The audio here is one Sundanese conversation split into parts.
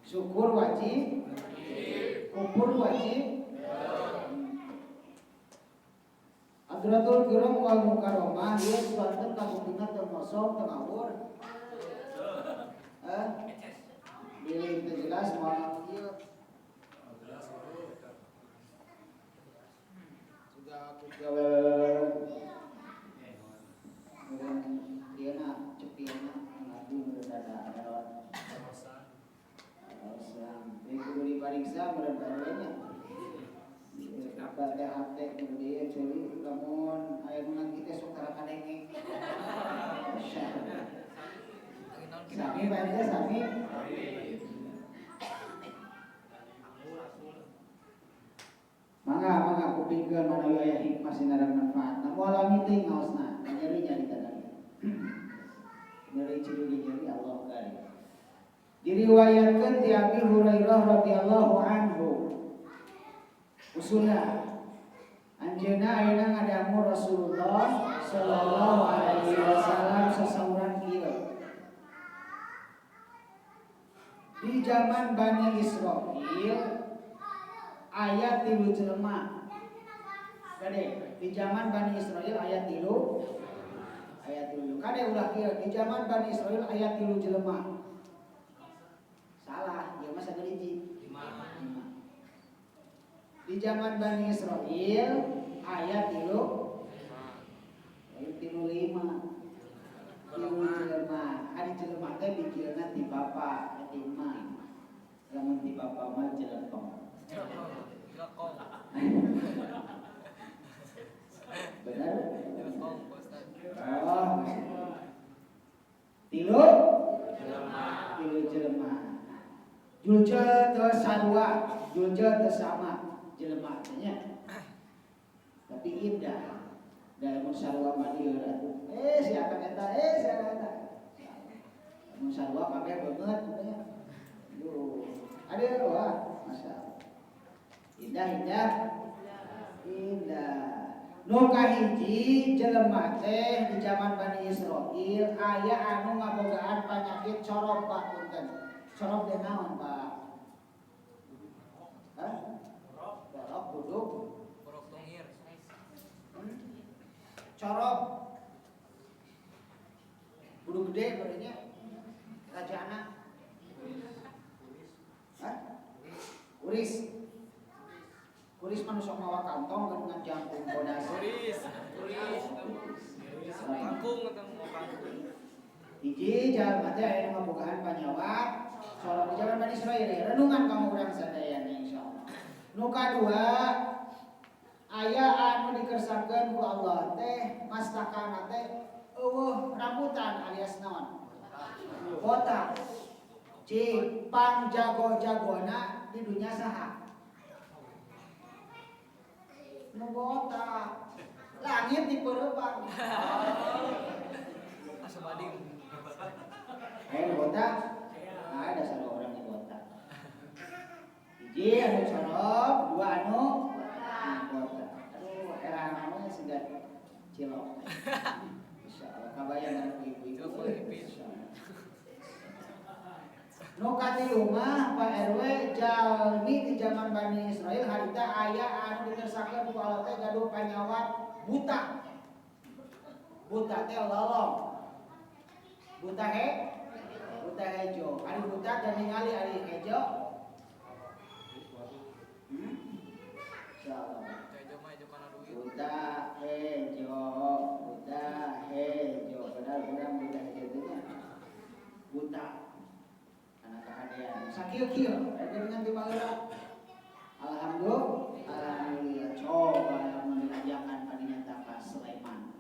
Syukur wajib, kufur wajib. Hadratul Kiram wal Mukarramah ieu sonten kabuktina teu ngosong, teu ngawur. Eh? Bilih teu jelas moal ieu. Sudah aku gawe ieu na cepilna ngadu meureun ada Osang. Ini kudu dipariksa meureun nya. Apa teh hate kudu dieu ceuli lamun aya nu ngan kitu sok tara kadenge. Sami Pak RT, sami. Mangga mangga kupingkeun manawi aya hikmah sinareng manfaatna. Moal lami teuing ngaosna, nyeri nyarita tadi. Nyeri cidugi nyeri Allah kari. Diriwayatkeun ti Abi Hurairah radhiyallahu anhu. Usulna anjeunna ayeuna ngadamu Rasulullah sallallahu alaihi wasallam sasauran kieu. Di zaman Bani Israil aya 3 jelema. Kade di zaman Bani Israil aya 3, aya 3. Kade ulah kieu di zaman Bani Israil aya 3 jelema. Salah, ieu mah sagede hiji. 5. Di zaman Bani Israil aya 3, aya 3 5. 3 jelema. Ari jelema teh bijilna ti bapa, ti emak. Lamun ti bapa mah jelekong. Jelekong. Benar? Jelekong, Pak Ustaz. Oh. 3 jelema. 3 jelema. Julja teu sarua, julja teu sama jelema teh nya. Tapi indah. Da mun sarua mah dieu atuh. Si akang eta, si akang eta. Mun sarua kabeh beungeut nya. Duh. Ada wah, masyaallah. Indah, indah. Indah. Nu kahiji jelema teh di zaman Bani Israil aya anu ngabogaan panyakit corob Pak punten. Corob teh naon Pak? Hah? Borok buduk. Borok tongir. Corob. Buduk gede berarti rajana. Hah? Kuris. Kuris mah nu sok mawa kantong dengan jangkung bodas. Kuris, kuris. Kangkung atau mau kangkung. Hiji jalma teh aya nu ngabogaan panyawat corok di zaman Bani Israil ya. Renungan kamu urang sadayana insyaallah. Nu kadua aya anu dikersakeun ku Allah teh mastakana teh eueuh rambutan alias naon? Botak. Cik pangjago-jagona di dunya saha? Nu botak. Langit dipeureupan. Asa bading. Aya nu botak? Nah, ada satu orang di botak. Hiji anu corob, dua anu botak. Aduh, era anu siga cilok. Insyaallah kabayang anu ibu-ibu. Cilok ipis. Nu katilu mah Pak RW jalmi di zaman Bani Israil harita aya anu dikersakeun ku Allah teh gaduh panyawat buta. Buta teh lolong. Buta he? Buta hejo. Ari buta dan ningali ari hejo. Insyaallah. Hejo mah hejo kana duit. Buta hejo, buta hejo. Padahal urang buta hejo teh nya. Buta. Anak kahadean. Sakieu-kieu, eta dengan ti baheula. Alhamdulillah, alhamdulillah. Coba lamun dirajakan padinya ka Sleman.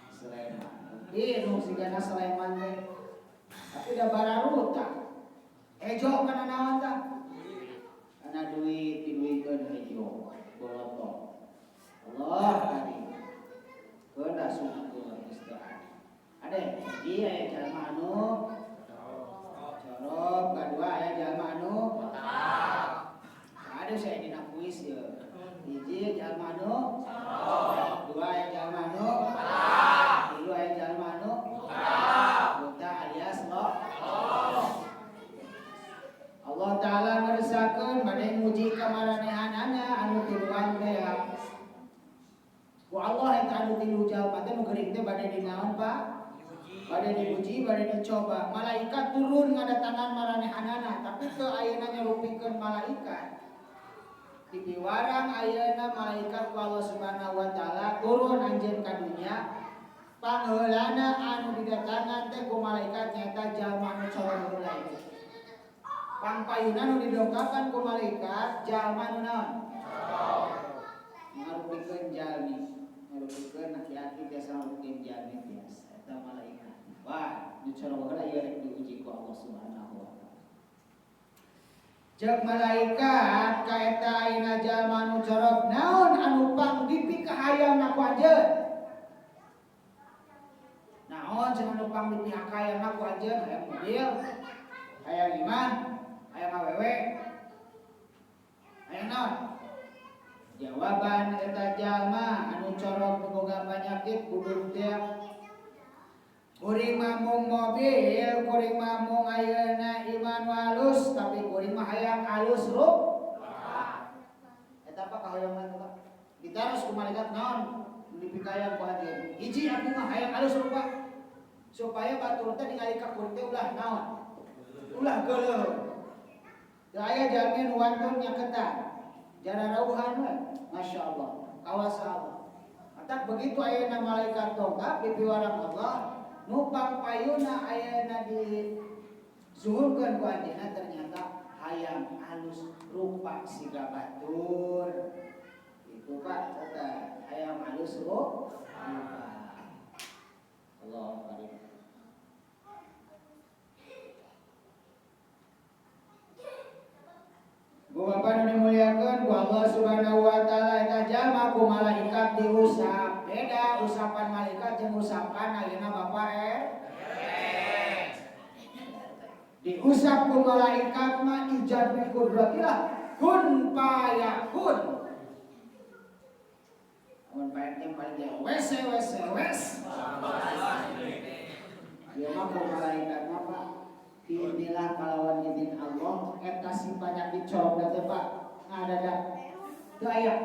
Sleman. Ih, nu sigana Sleman teh. Tapi da bararuta. Hejo kana naon tah? Kana duit diduikeun hejo. Boloto. Allah karim. Keun da sunatullah geus teu adi. Ade, hiji aya jalma anu corob, kadua aya jalma anu botak. Ada saya dina kuis ye. Hiji jalma anu corob, dua aya jalma anu botak, tilu aya jalma anu buta. Buta alias lo. anu tiluan teh ya. Ku Allah eta anu tilu jalma teh nu geuring teh bade dinaon Pak? Bade diuji, bade dicoba. Malaikat turun ngadatangan maranehanana, tapi teu ayeuna nyerupikeun malaikat. Di piwarang ayeuna malaikat ku Allah Subhanahu wa taala turun anjeun ka dunya. Pangheulana anu didatangan teh ku malaikat nyaeta jalma anu corong heula itu. Pangpayuna nu didongkakan ku malaikat jalma nu naon? Ngarupikeun jalmi, ngarupikeun aki-aki biasa ngarupikeun jalmi biasa eta malaikat. Wah, nu corong heula ieu rek diuji ku Allah Subhanahu wa taala. Cek malaikat ka eta ayeuna jalma nu corong naon anu pang dipikahayang ku anjeun? Naon cenah nu pang dipikahayang ku anjeun? Hayang mobil, hayang imah, hayang awewe, hayang naon? Jawaban eta jalma anu corong boga penyakit buduk teh kuring mah mung mobil, kuring mah mung ayeuna imah nu alus, tapi kuring mah hayang alus rupa. Eta apa kahoyongan teh Pak? Ditaros ku malaikat naon nu dipikayang ku anjeun? Hiji aku mah hayang alus rupa supaya batur teh ningali ka kuring teh ulah naon? Ulah geuleuh. Teu aya jalmi nu wantun nyaketan. Jararauhan we, Masya Allah, kawasa Allah. Matak begitu ayeuna malaikat dongkap di piwarang Allah, nu pangpayuna ayeuna di zuhurkeun ku anjeunna ternyata hayang alus rupa siga batur. Itu Pak, eta hayang alus rupa. Allah karim. Ku Bapak nu dimuliakeun ku Allah Subhanahu wa taala eta jalma ku malaikat diusap. Beda usapan malaikat jeung usapan ayeuna Bapak Diusap ku malaikat mah ijab bi qudratillah kun payakun. Mun Pak RT paling dia wes wes wes. Ieu mah ku malaikat mah Pak. Inilah kalawan izin Allah eta si penyakit corong teh Pak ngadadak teu aya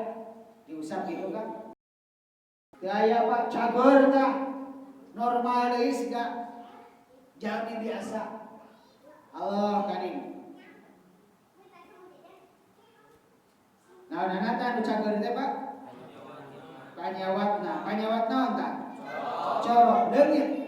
diusap gitu kan teu aya Pak cager tah normal deui siga jalmi biasa. Allah karim. Naonana tah nu cager teh Pak? Panyawatna, panyawat naon tah? Corong leungit.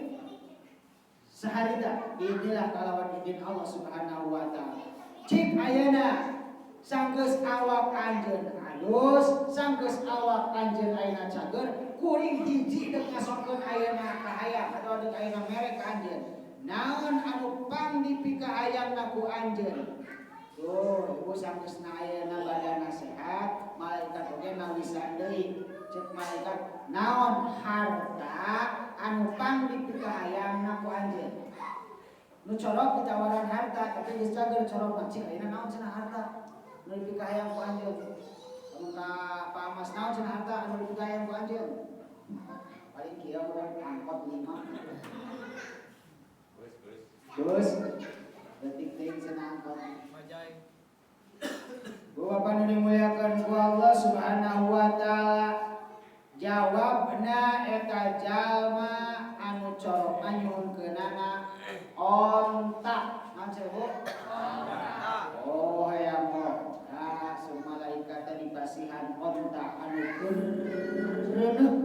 Saharita inilah kalawan izin Allah Subhanahu wa taala. Cik ayeuna sanggeus awak anjeun alus, sanggeus awak anjeun ayeuna cager, kuring hiji deuk ngasongkeun ayeuna ka hayang atawa deuk ayeuna mere ka anjeun. Naon anu pang dipikahayangna ku anjeun? Tuh, ibu sanggeusna ayeuna badana sehat, malaikat oge nawisan deui. Cek malaikat naon harta anu pang dipikahayangna ku anjeun? Nu corok ditawaran harta, tapi geus cager corok cik ayeuna naon cenah harta nu dipikahayang ku anjeun? Lamun ka Pak Mas naon cenah harta anu dipikahayang ku anjeun? Paling kieu urang angkot 5. Bus. Detik teuing cenah angkot. Majai. Bapak nu dimuliakeun ku Allah Subhanahu wa taala. Jawabna eta jalma anu corok nyuhunkeunana onta. Naon cenah Bu? Onta. Oh hayang onta, malaikat teh dipasihan onta anu keureunuh.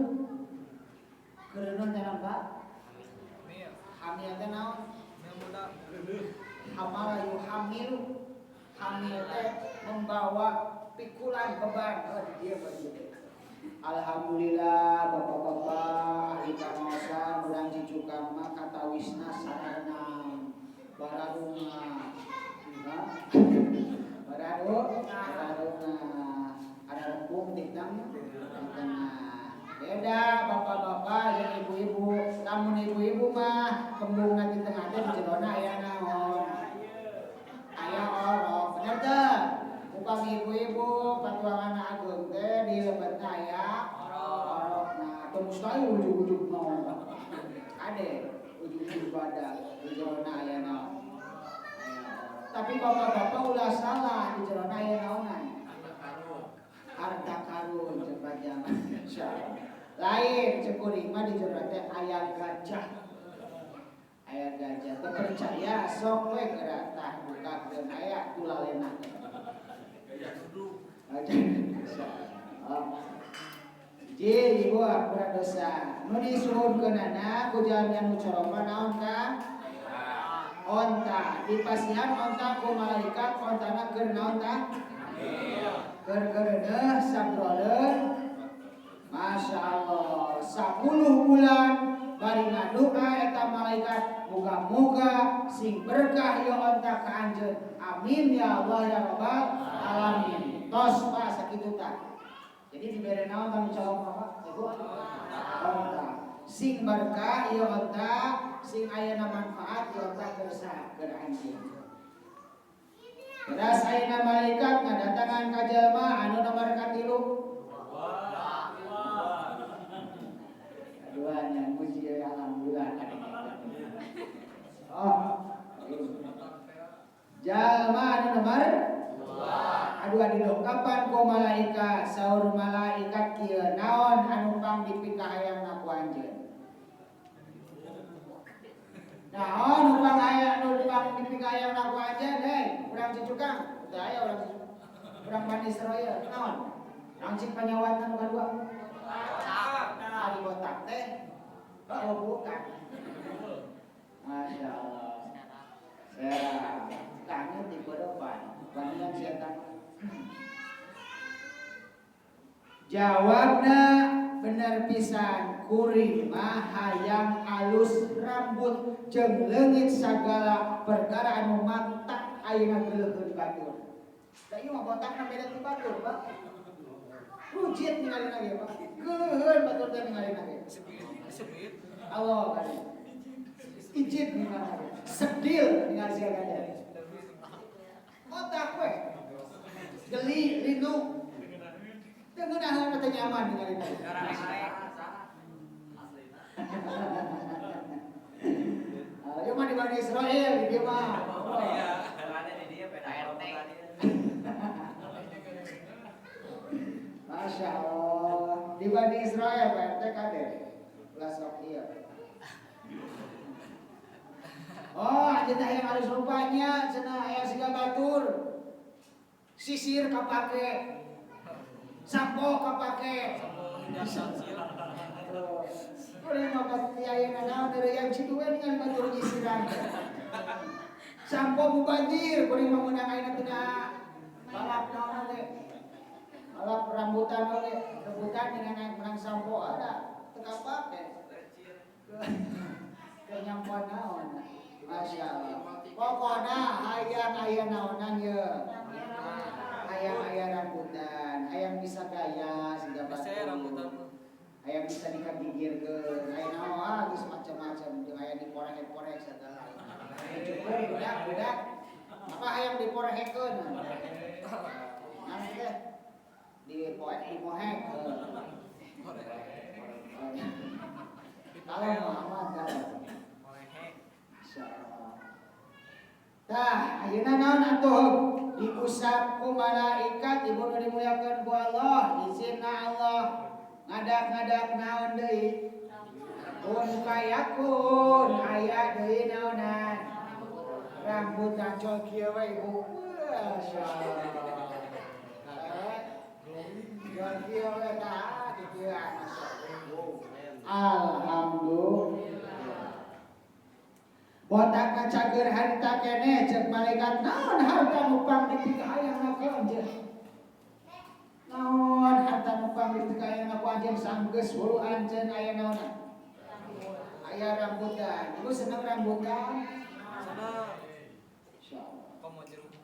Keureunuh teh naon Pak? Hamil. Hamil teh naon? Hamil muda. Hamala yuhamilu. Hamil teh membawa pikulan beban. Oh dia baju. Alhamdulillah bapak-bapak ahli kamaosan urang cicukang mah katawisna sarenang bararunga. Bararunga ada rembung di tengah. Beda bapak-bapak jeung ibu-ibu. Lamun ibu-ibu mah kembungna di tengah teh di jerona aya naon? Aya orok. Bener teu? Upami ibu-ibu patuangan ageung teh di lebetna aya orok. Nah, teu mustahil ujug-ujug naon. Ade ujug-ujug badak di jerona aya naon. Tapi bapak-bapak ulah salah di jerona aya naonan. gajah. Insyaallah. Lain cek kuring mah di jero teh aya gajah. Aya gajah. Teu percaya sok we geura tah bukakeun aya tulalena. Gajah duduk. Gajah. Insyaallah. Hiji ibu ampura dosa. Nu disuhunkeunana ku jalmi anu coroma naon ka? Onta. Dipasihan onta ku malaikat ontana keur naon tah? Keur geureuneuh sabroleun. Masya Allah, 10 bulan bari ngadoa eta malaikat muga-muga sing berkah ieu onta ka anjeun. Amin ya Allah ya Rabbal alamin. Tos Pak sakitu tah. Jadi dibere naon tah nu colok Pak? Ibu? Onta. Sing berkah ieu onta, sing ayana manfaat ieu onta keur saha? Keur anjeun. Teras ayeuna malaikat ngadatangan ka jalma anu nomor 3. Duanya muji alhamdulillah. Oh, jalma anu nomor 2. Aduh didongkapan ku malaikat, saur malaikat kieu naon anu pang dipikahayang ku anjeun. Naon nu pang aya nu pang dipikahayang ku anjeun, hei, urang Cicukang, teu aya urang Cicukang. Urang Panisroya, naon? Naon cik panyawatna nu kadua? Ari botak teh. Oh, bukan. Masya Allah. Serah. Kangen di depan. Bandingan setan. Jawabna bener pisan. Kuring mah hayang alus rambut jeung leungit sagala perkara anu matak ayeuna geuleuheun batur. Da ieu mah botakna beda ti batur, Pak. Rujit ningali lagi, Pak. Geuleuheun batur teh ningali lagi. Sebit. Allah kali. Ijit ningali lagi. Sedil ningali sia gajah. Otak we. Geli, linu. Teu ngeunaheun teh nyaman ningali lagi. Ieu mah di Bani Israel di dieu mah. Iya, ada di dia PRT. Masya Allah. Di Bani Israel PRT kade. Ulah sok ieu. Oh, anjeun teh hayang alus rupanya cenah aya siga batur. Sisir kapake. Sampo kapake. Kuring mah pasti ayeuna naon deui yang citu we dengan batur nyisiran. Sampo mubazir kuring mah meunang ayeuna tina balap naon teh. Balap rambutan oge, rebutan dengan menang sampo ada teu kapake. Keur nyampoan naon. Masya Allah. Pokona hayang aya naonan ye. Hayang aya rambutan, hayang bisa gaya siga batur. Hayang bisa dikagigirkeun, aya naon ah geus macam-macam jeung aya diporek-porek sagala. Cukup budak-budak. Apa hayang diporekeun? Nah teh dipoek dimohek. Kalau Muhammad kalau. Insyaallah. Tah, ayeuna naon atuh? Diusap ku malaikat ibu nu dimuliakeun ku Allah, izinna Allah. Ngadak-ngadak naon deui? Kun fayakun aya deui naonan? Rambut ancol kieu we ibu. Masyaallah. Jol kieu we tah dikieuan Alhamdulillah. Botak cager harita keneh cek malaikat naon harta nu pang dipikahayang ku anjeun. Naon harta nu pang dipikahayang ku anjeun sanggeus hulu anjeun aya naonan? Aya rambutan. Ibu seneng rambutan? Seneng. Insyaallah. Komo jeruk.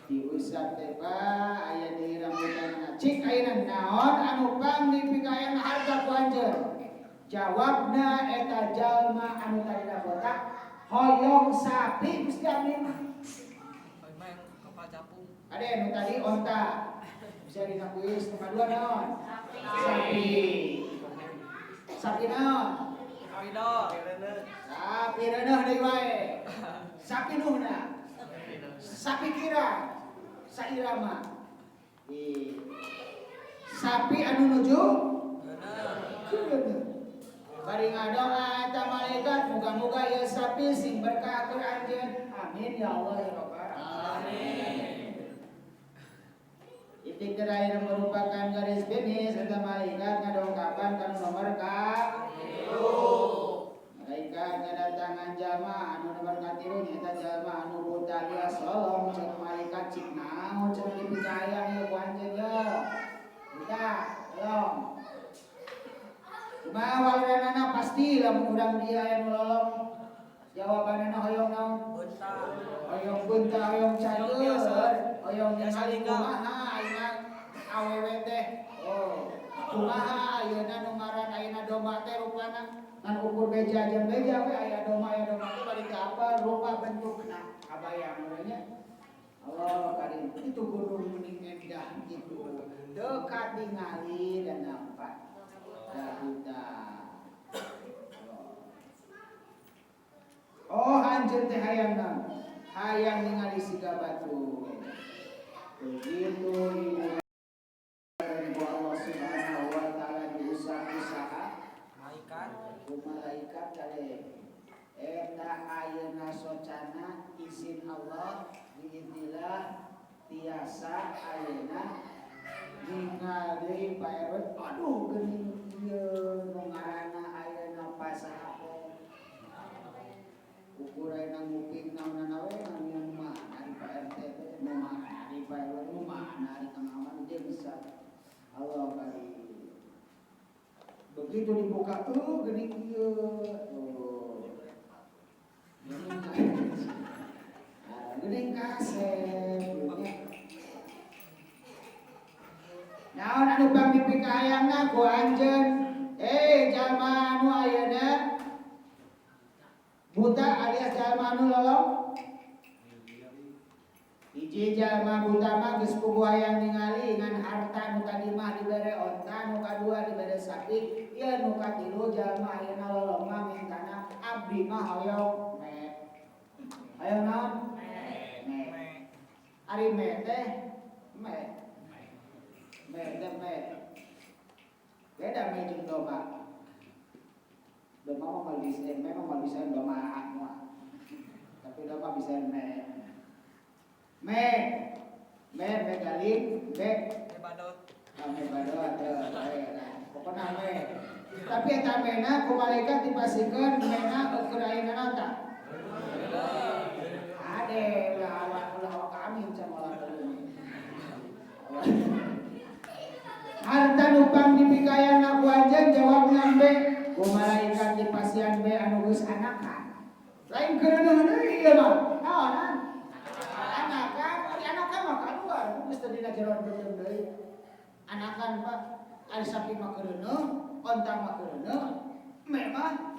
Diusap teh Pak aya di rambutan. Cik ayeuna naon anu pang dipikahayang harta ku anjeun? Jawabna eta jalma anu tadina botak hoyong sapi Gusti abdi mah. Hoyong capung. Ade nu tadi onta. Bisa dina kuis nu kadua naon? Sapi. Sapi naon? Sapi dor. Sapi reuneuh deui wae. Sapi nuhna. Sapi kira. Sairama. Sapi anu nuju keuneuh. Bari ngadoa eta malaikat muga-muga ieu sapi sing berkah keur anjeun. Amin ya Allah ya Rabbal alamin. Titik terakhir merupakan garis finish eta malaikat ngadongkapan kana nomor ka 3. Malaikat ngadatangan jalma anu nomor 3 nyaeta jalma anu buta alias lolong. Cek malaikat cik naon cenah dipikayang ieu ku anjeun ye. Buta lolong. Kumaha waliranana pasti lamun urang dia aya nu lolong. Jawabanana hoyong naon? Beunta. Hoyong beunta, hoyong cager, hoyong ningali kumaha ayeuna awewe teh. Oh, kumaha ayeuna nu ngaran ayeuna domba teh rupana ngan ukur beja jeung beja we aya domba teh bari teu apal rupa bentukna kabayang we nya. Allah karim itu gunung mending endah gitu. Dekat ningali dan nampak. Buta. Oh anjeun teh hayang naon? Hayang ningali siga batu. Begitu ibu Allah Subhanahu wa taala diusaha-usaha malaikat ku malaikat kale eta ayeuna socana izin Allah biiznillah tiasa ayeuna ningali Pak RW aduh geuning ieu nu ngaranna ayeuna pasaha teh ukur ayeuna nguping naonna we namian nu mana ari Pak RT teh nu mana ari Pak RW nu mana ari Kang Aman dia bisa Allah kali begitu dibuka tuh geuning ieu tuh geuning kasep naon anu pangpipikahayangna ku anjeun jalma anu ayeuna buta alias jalma anu lolong. Hiji jalma buta mah geus puguh hayang ningali ngan harta nu tadi mah dibere onta, nu kadua dibere sapi, ieu nu katilu jalma ayeuna lolong mah mintana abdi mah hoyong me. Hoyong naon? Me. Ari me teh me. Me teh me. Beda me jeung domba. Domba mah moal bisa, me mah moal bisa domba moal. Tapi domba bisa me. Me, me, me galing, me, me badot. Me badot, pokokna me. Tapi eta mena ku malaikat dipasikeun mena ukur ayeuna tah. Ade ulah awak kami can moal teu. Harta nu pang dipikayana ku anjeun jawabna be ku malaikat dipasian be anu geus anakan. Lain keureuneun deui ieu mah. Naonan? Anakan, ari anakan mah kaluar, geus teu dina jero beuteung deui. Anakan Pak, ari sapi mah keureuneun, onta mah keureuneun, me mah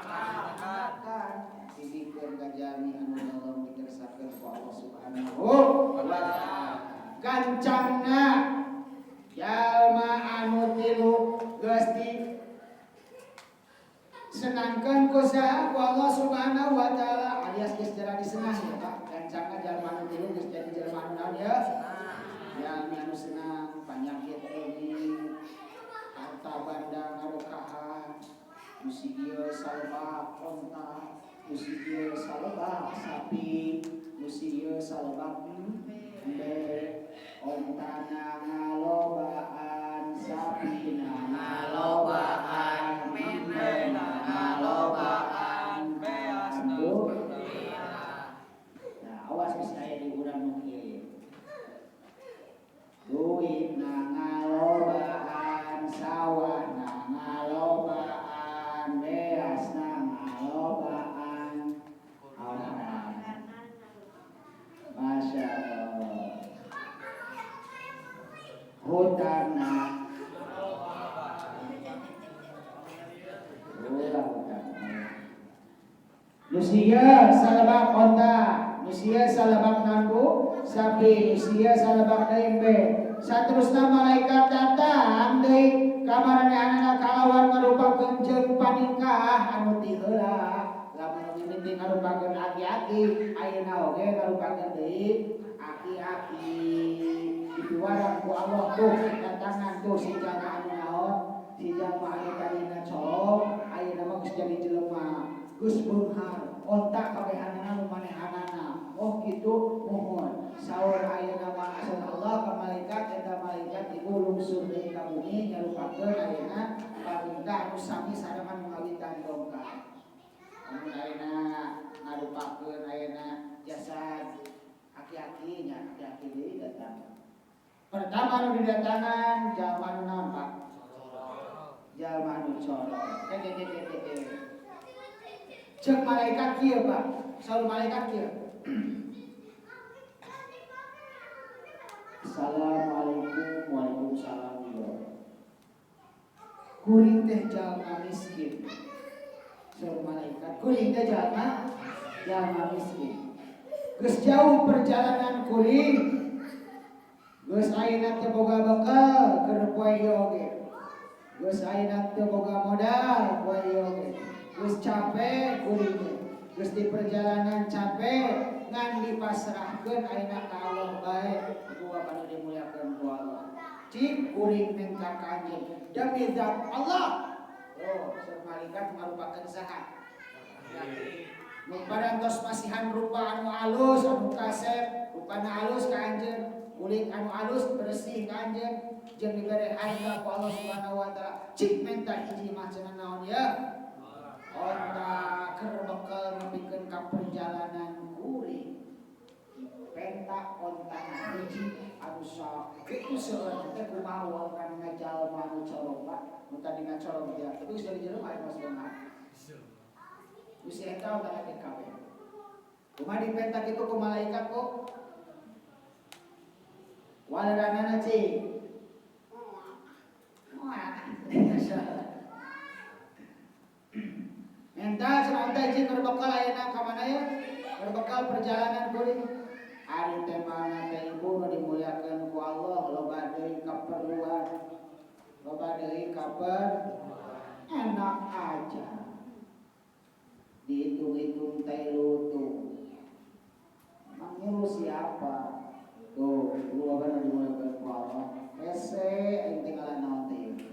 anakan. Dibikeun ka jalmi anu lolong dikersakeun ku Allah Subhanahu wa taala. Gancangna jalma anu tilu geus di senangkeun ku saha ku Allah Subhanahu wa taala alias geus jadi senang ya Pak. Gancangna jalma anu tilu geus jadi jalma anu naon ya? Jalmi anu senang panyakit ini harta banda ngarokahan nu si ieu salebak onta, nu si ieu salebak sapi, nu si ieu salebak embe. Ontana ngalobaan, sapina ngalobaan, embena ngalobaan, beasna. Nah, awas geus aya di urang nu kieu. Duit na ngalobaan, sawah na ngalobaan, beas na ngalobaan. Alhamdulillah. Masya Allah. Hutang na. Ulah hutang. Nusia salebak onta, nusia salebak nanbu, sapi, nusia salebak embe. Saterusna malaikat datang deui ka maranehanana kalawan ngarupakeun jeung paningkah anu ti heula. Lamun mimiti ngarupakeun aki-aki, ayeuna oge ngarupakeun deui aki-aki. Dipiwarang ku Allah tuh datangan tuh si jalma anu naon, si jalma anu tadina colok, ayeuna mah geus jadi jelema, geus beunghar, onta kabehanana nu manehanana. Oh kitu muhun. Saur ayeuna mah asal Allah ka malaikat eta malaikat ibu lungsur deui ka bumi nyarupakeun ayeuna paminta anu sami sareng anu ngawitan dongkap. Lamun ayeuna ngarupakeun ayeuna jasad aki-aki nya aki-aki deui datang. Pertama anu didatangan jalma anu naon Pak? Jalma anu corok. Ke. Ceuk malaikat kieu Pak. Saur malaikat kieu. Assalamualaikum waalaikumsalam. Kuring teh jalma miskin. Saur malaikat kuring teh jalma miskin. Geus jauh perjalanan kuring. Geus ayeuna teu boga bekal keur poe ieu oge. Geus ayeuna teu boga modal poe ieu oge. Geus capek kuring teh. Geus di perjalanan capek ngan dipasrahkeun ayeuna ka Allah bae. Ibu bapa nu dimuliakeun ku Allah. Cik kuring minta ka anjeun demi zat Allah. Oh, saur malaikat ngarupakeun saha? Nu parantos masihan rupa anu alus, anu kasep, rupana alus ka anjeun, kulit anu alus bersih ka anjeun, jeung dibere harta ku Allah Subhanahu wa taala. Cik menta hiji mah cenah naon ya? Onta keur bekal nepikeun ka perjalanan kuring. Penta onta hiji anu sakitu seueur teh kumaha wae kana ngajalma anu corok Pak. Nu tadina corok teh, tapi geus jadi jelema aya mah beunghar. Geus eta onta teh kabeh. Kumaha dipenta kitu ku malaikat kok? Waleranana cik. Wah. Menta cenah onta hiji keur bekal ayeuna ka mana ya? Keur bekal perjalanan kuring. Ari teh mana teh ibu nu dimuliakeun ku Allah loba deui kaperluan. Loba deui kaperluan. Enak aja. Dihitung-hitung teh lutung. Emang nyuruh siapa? Tuh, ibu bapak nu dimuliakeun ku Allah. Hese aing teh ngalah naon teh?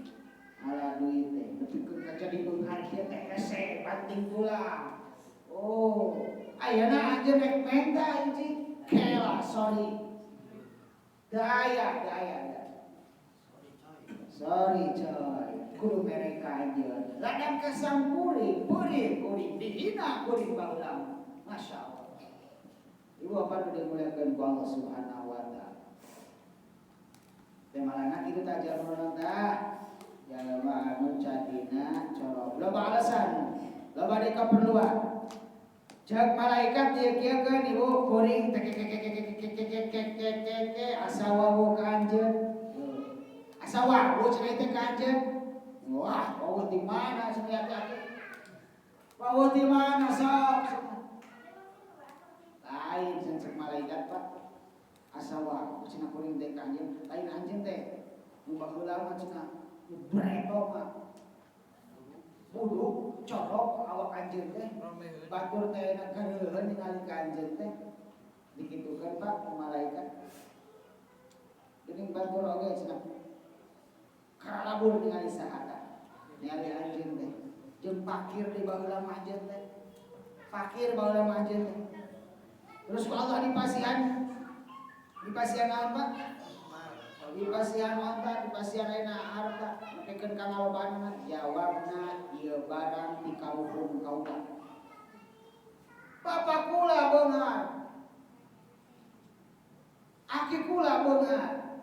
Ngalah duit teh. Nepikeun ka jadi beunghar kieu teh hese banting tulang. Oh, ayeuna anjeun rek menta hiji. Kela, sorry. Teu aya. Sorry coy. Kudu mere ka anjeun. Ladang kasang kuring, peuring kuring dihina kuring baheula. Masya Allah. Ibu bapak nu dimuliakeun ku Allah Subhanahu wa taala. Teh malana kitu tah jalma tah. Jalma anu cadina corok. Loba alasan, loba deui kaperluan. Cek malaikat ieu kieukeun ibu kuring teh ke asa wawu ka anjeun. Asa wawu cenah teh ka anjeun. Wah, wawu di mana cenah teh? Wawu di mana sok? Lain cenah cek malaikat Pak. Asa wawu cenah kuring teh ka anjeun. Lain anjeun teh nu baheula mah cenah nu breto mah. Buduk corok awak anjeun teh. Batur teh na kareuheun ningali ka anjeun teh. Dikitukeun Pak ku malaikat. Geuning batur oge cenah. Karalabur ningali saha tah. Ningali anjeun teh. Jeung pakir di baheula mah anjeun teh. Pakir baheula mah anjeun teh. Terus ku Allah dipasihan. Dipasihan naon Pak? Dipasihan onta, dipasihan ayeuna harta, nepikeun ka ngalobaanna, jawabna ieu barang ti kaluhur kaula. Bapak kula beunghar. Aki kula beunghar.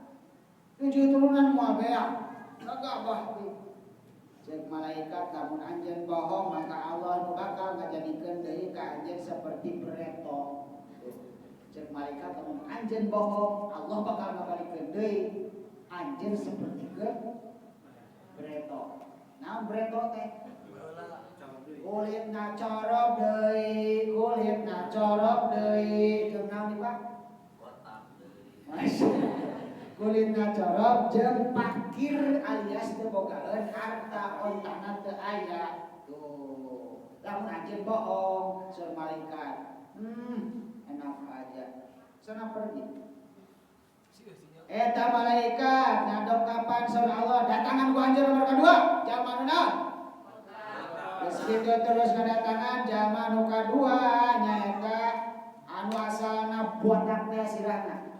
7 turunan moal beak. Gagabah teh. Cek malaikat lamun anjeun bohong maka Allah nu bakal ngajadikeun deui ka anjeun seperti breto. Cek malaikat lamun anjeun bohong Allah bakal ngabalikeun deui anjeun seperti ke breto. Naon breto teh? Kulitna corok deui, kulitna corok deui. Jeung naon nih Pak? Kotak deui. Kulitna corok jeung pakir alias teu bogaeun harta ontana teu aya. Tuh. Lamun anjeun bohong saur malaikat. Enak aja. Sana pergi. Eta malaikat ngadongkapan saur Allah datangan ku anjeun nomor kedua jalma nu naon? Geus kitu terus ngadatangan jalma nu kadua nyaeta anu asalna botak teh sirahna.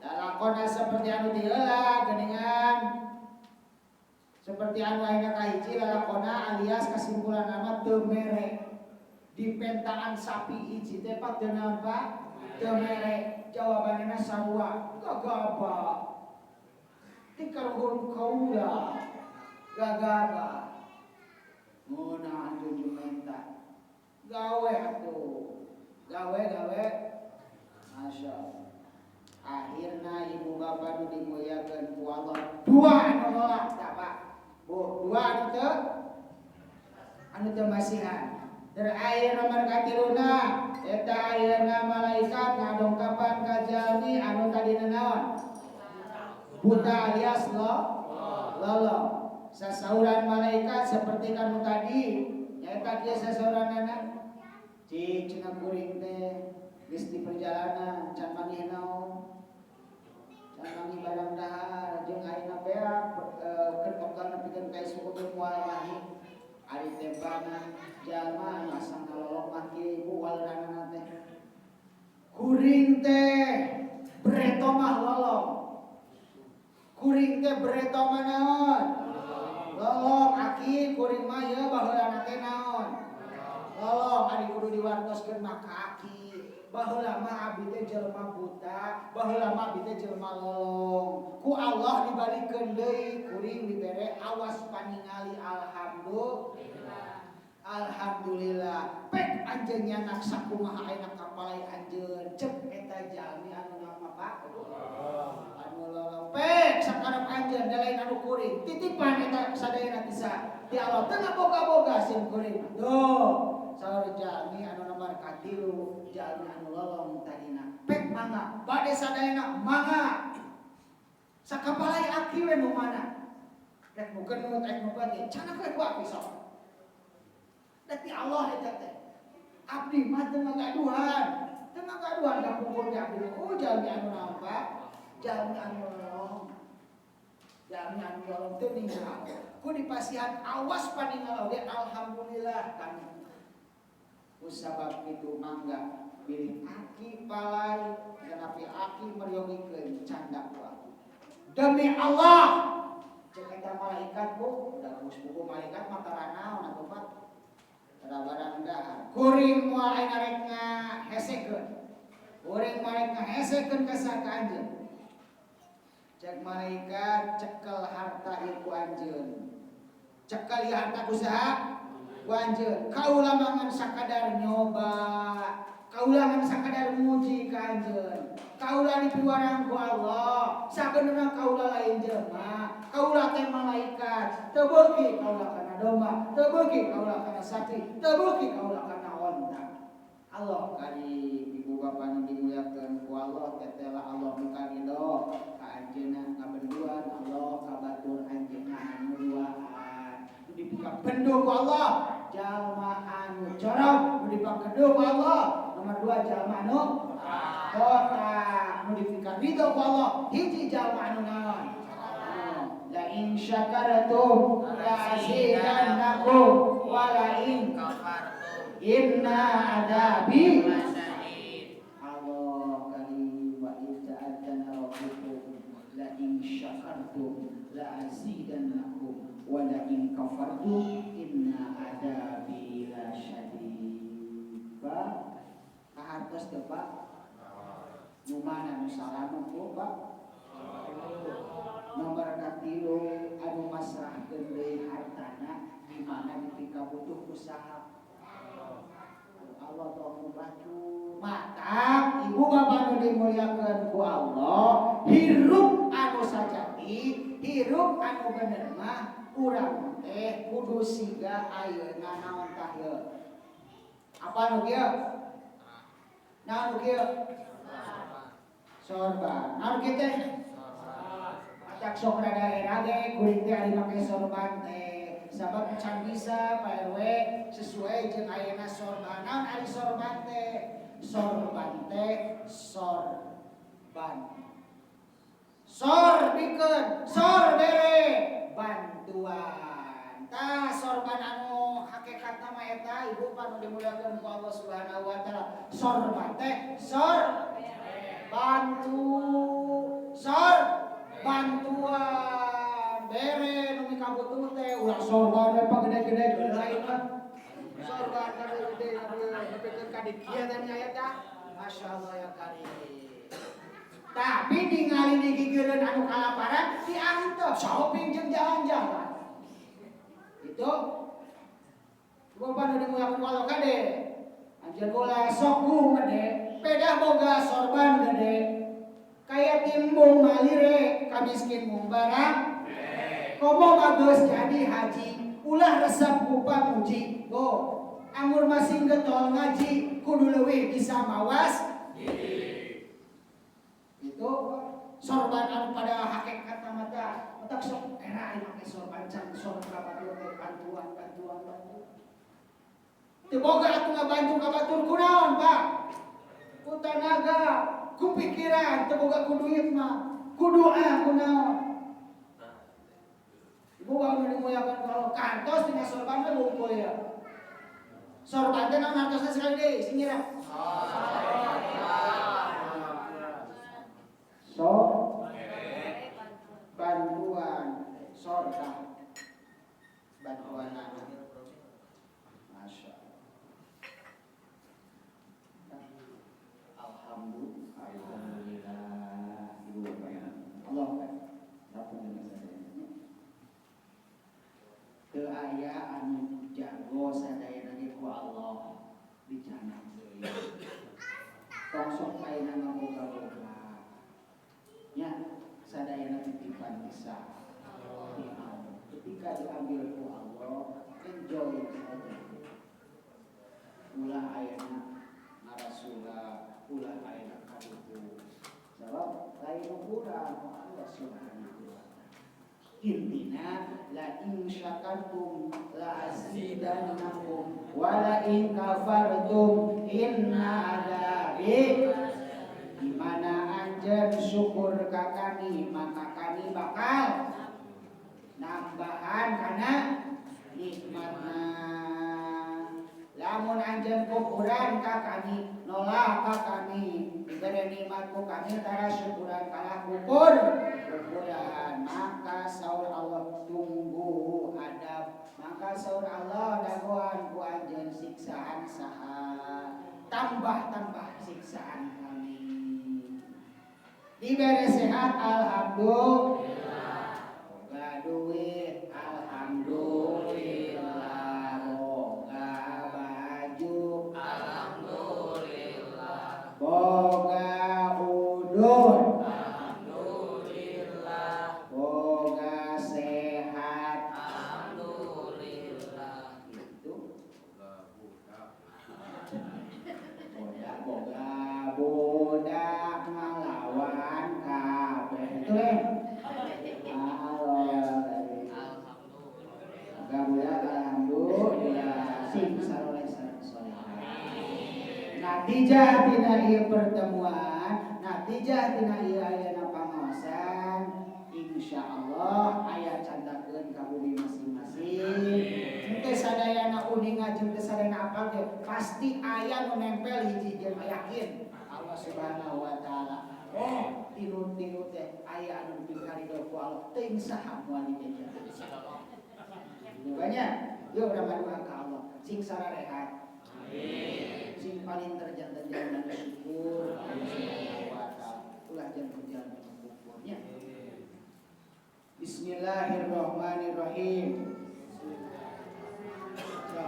Lalakonna seperti anu ti heula geuningan seperti anu ayeuna kahiji lalakonna alias kesimpulan mah teu mere. Di pentaan sapi hiji teh Pak teu naon Pak? Teu mere. Jawabanna sarua gagabah. Ti karuhun kaula gagabah. Ngeunah anjeun jumenta. Gawe atuh. Gawe gawe. Masya Allah. Akhirna ibu bapak nu dimuliakeun ku Allah dua anu nolak tah Pak. Bu, dua anu teu anu teu masihan. Terakhir nomor katiluna eta ayeuna malaikat ngadongkapan ka jalmi anu tadina naon? Buta alias lo lolong. Sasauran malaikat seperti kanu tadi nyaeta kieu sasauranana. Cik cenah kuring teh geus di perjalanan can manggih naon. Can manggih barang dahar jeung ayeuna beak keur bekal nepikeun ka isuk oge moal manggih. Ari tembana jalma anu asal lolong mah kieu ibu waleranana teh. Kuring teh breto mah lolong. Kuring teh breto mah naon? Lolong aki kuring mah ieu baheulana teh naon? Lolong ari kudu diwartoskeun mah ka aki. Baheula mah abdi teh jelema buta, baheula mah abdi teh jelema lolong. Ku Allah dibalikeun deui kuring dibere awas paningali alhamdulillah. Alhamdulillah. Pek anjeun nyanak sakumaha ayeuna kapalai anjeun. Cek eta jalmi anu nama Pak. Anu lolong pek sakarep anjeun da lain anu kuring. Titipan eta sadayana ti saha? Ti Allah teu ngaboga-boga sim kuring. Tuh. Saur jalmi anu nomor katilu jalmi anu lolong tadina. Pek mangga, bade sadayana mangga. Sakapalai aki we nu mana? Rek nu genut, rek nu bage, canak we ku aki sok. Da ti Allah eta teh. Abdi mah teu ngagaduhan. Teu ngagaduhan ka pungkur ge abdi. Oh jalmi anu naon Pak? Jalmi anu lolong. Jalmi anu lolong teu ninggal. Ku dipasihan awas paningal oge alhamdulillah kami. Kusabab itu mangga bilih aki palai tetapi aki meryogikeun canda ku aki. Demi Allah cek eta malaikat bu, da geus buku malaikat mah tara naon atuh Pak. Tara barang dahar. Kuring moal aing rek ngahesekeun. Kuring moal rek ngahesekeun ka saha ka anjeun. Cek malaikat cekel harta ieu ku anjeun. Cekel ieu harta ku saha? Ku anjeun. Kaula mah ngan sakadar nyoba. Kaula ngan sakadar muji ka anjeun. Kaula dipiwarang ku Allah. Sabenerna kaula lain jelema. Kaula teh malaikat. Teu beuki kaula kana domba, teu beuki kaula kana sapi, teu beuki kaula kana onta. Allah kali ibu bapa nu dimuliakeun ku Allah tetela Allah mika ridho ka anjeunna ngabenduan Allah ka batur anjeunna anu duaan. Nu dipikabendu ku Allah jalma anu corok nu dipakendu ku Allah. Nomor 2 jalma anu botak nu dipikaridho ku Allah hiji jalma anu naon? La in syakartum la azidannakum wa la in kafartum inna adabi lasyadid. Allah kali wa in ta'adzana rabbukum la in syakartum la azidannakum wa la in kafartum inna adabi lasyadid. Pak kahartos teu Pak? Nu mana nu salah nu Pak? Nomor katilu anu masrahkeun deui hartana di mana dipikabutuh ku saha? Allah tong baju. Matak ibu bapak nu dimuliakeun ku Allah, hirup anu sajati, hirup anu bener mah urang teh kudu siga ayeuna naon tah ieu. Apa nu kieu? Naon nu kieu? Sorban. Naon kieu teh? Acak sok rada era ge kuring teh ari make sorban teh. Sabab can bisa Pak RW sesuai jeung ayeuna sorban. Naon ari sorban teh? Sorban teh sorban. Sor bikeun, sor bere bantuan. Tah sorban anu hakikatna mah eta ibu panu dimuliakeun ku Allah Subhanahu wa taala. Sorban teh sor bantu, sor bantuan bere nu mikabutuh teh ulah sorban we pagede-gede lain mah. Sorban gede-gede nepikeun ka dikieu teh nya eta. Masyaallah ya karim. Tapi ningali digigireun anu kalaparan diantep shopping jeung jalan-jalan. Itu bapak nu dimuliakeun ku Allah kade. Anjeun ulah sok gede, pedah boga sorban gede. Kaya timbung malire, kamiskin mung barang. Komo bagus jadi haji, ulah resep ku pamuji. Go, anggur masing getol ngaji, kudu leuwih bisa mawas. Itu sorban anu pada hakikat mata, otak sok era ieu make sorban can sorban ka batur teh bantuan bantuan bantuan. Teu boga atuh ngabantu ka batur kunaon, Pak? Ku tanaga, ku pikiran, teu boga ku duit mah, ku doa ku naon. Ibu baru dimuliakan kalau kantos dina sorban we wungkul ya. Sorban teh naon hartosna sekali deui, sing ngira. So bantuan sorban bantuan anak. Masya Allah. Alhamdulillah. Ibu bapak ya. Allah rampung sadayana. Teu aya anu jago sadayana ge ku Allah dicanang deui. Tong sok ayeuna ngaboga-boga. Nya sadayana titipan bisa di Allah. Ketika diambil ku Allah, enjoy saja. Ulah ayeuna ngarasula, ulah ayeuna kaduku. Sebab lain ukuran Allah Subhanahu wa taala. Intina la in syakartum la azidannakum wa la in kafartum inna adzabi. Di mana anjeun syukur ka kami maka kami bakal nambahan kana nikmatna. Lamun anjeun kufuran ka kami, nolak ka kami, diberi nikmat ku kami tara syukuran kalah kufur. Kufuran maka saur Allah tunggu adab, maka saur Allah dagoan ku anjeun siksaan saha, tambah-tambah siksaan kami. Diberi sehat alhamdulillah, boga duit alhamdulillah, boga baju alhamdulillah, boga udun alhamdulillah, boga sehat alhamdulillah. Itu boga boga budak ngalawan kabeh itu eh. Boga budak alhamdulillah sing saroleh sareng solehah. Natijah tina ieu pertemuan, natijah tina ieu ayana pangaosan, insyaallah aya candakeun ka bumi masing-masing. Teu sadayana uninga jeung teu sadayana apal ge pasti aya nu nempel hiji jeung yakin Allah Subhanahu wa taala. Oh, tilu-tilu teh aya anu dipikarido ku Allah teuing saha moal dibeja. Banyak. Yuk urang ngadoa ka Allah sing sararehat. Amin. Sing paling terjantan jalan syukur Allah Subhanahu wa taala. Ulah jantan jalan kufurnya. Bismillahirrahmanirrahim. So,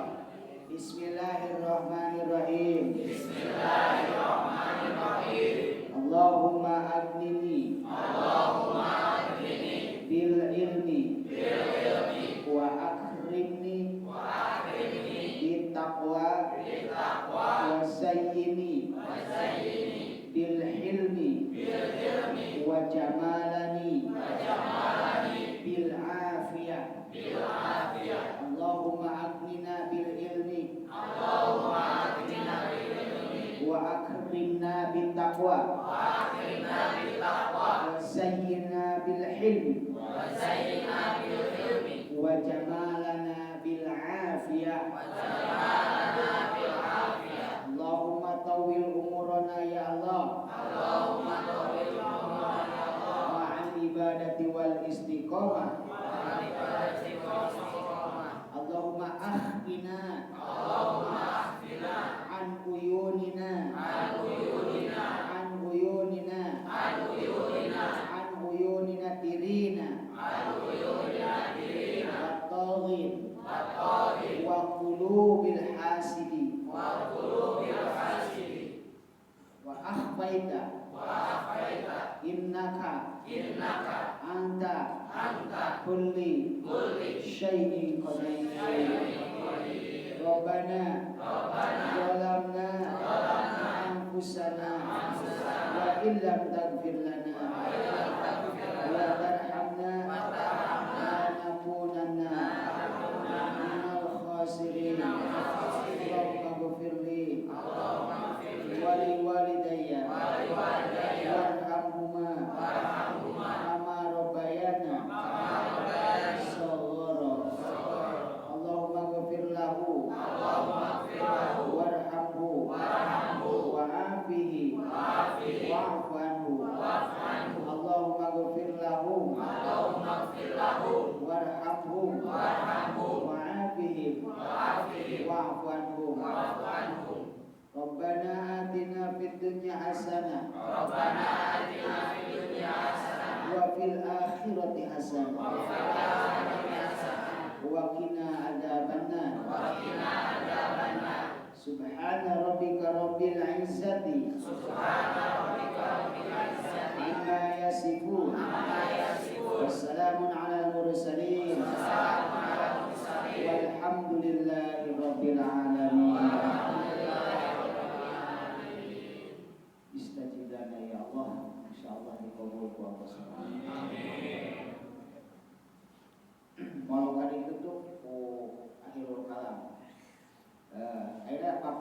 Bismillahirrahmanirrahim. Bismillahirrahmanirrahim. Allahumma aghnini. Allahumma aghnini bil ilmi. Bil ilmi. Wa akrimni. Wa akrimni. Bit taqwa. Bit taqwa. Wa zayyini. Wa zayyini. Bil hilmi. Bil hilmi. Wa jamalani. Wa jamalani. Bil afiyah. Bil afiyah. Allahumma aghnina bil ilmi. Allahumma aghnina bil ilmi. Wa akrimna bit taqwa. Wa akrimna bit taqwa. Wa zayyinna hilmi wa jamalana bil afiyah. Allahumma tawil umurana ya Allah. Allahumma tawil umurana ya Allah. Ma'al ibadati wal istiqamah. Allahumma akhfina. Allahumma akhfina an uyunina. An uyunina. An uyunina. An uyunina. An uyunina tirina. An uyunina tirina. Wat-taghin. Wat-taghin. Wa qulubil hasidi. Wa qulubil hasidi. Wa akhfaita. Wa akhfaita. Innaka. Innaka. Anta. Anta. Kulli. Kulli. Syai'in qadir. Rabbana. Rabbana. Zalamna. Anfusana. Wa illam taghfir lana. Wa tarhamna. Lanakunanna minal khasirin. Allahumma ighfir li wa li walidayya warhamhuma kama rabbayana shaghira. Allahumma ighfir lahu warhamhu wa'afihi wa'fu anhu. Allahumma ighfir lahum warhamhum wa'afihim wa'fu anhum. Rabbana atina fid dunya hasanah. Rabbana atina fid dunya hasanah wa fil akhirati hasanah wa qina adzabannar. Wa qina adzabannar. Subhana rabbika rabbil izzati. Subhana rabbika rabbil izzati amma yasifun. Amma yasifun. Wassalamun alal mursalin. Wassalamun alal mursalin. Walhamdulillahi rabbil alamin.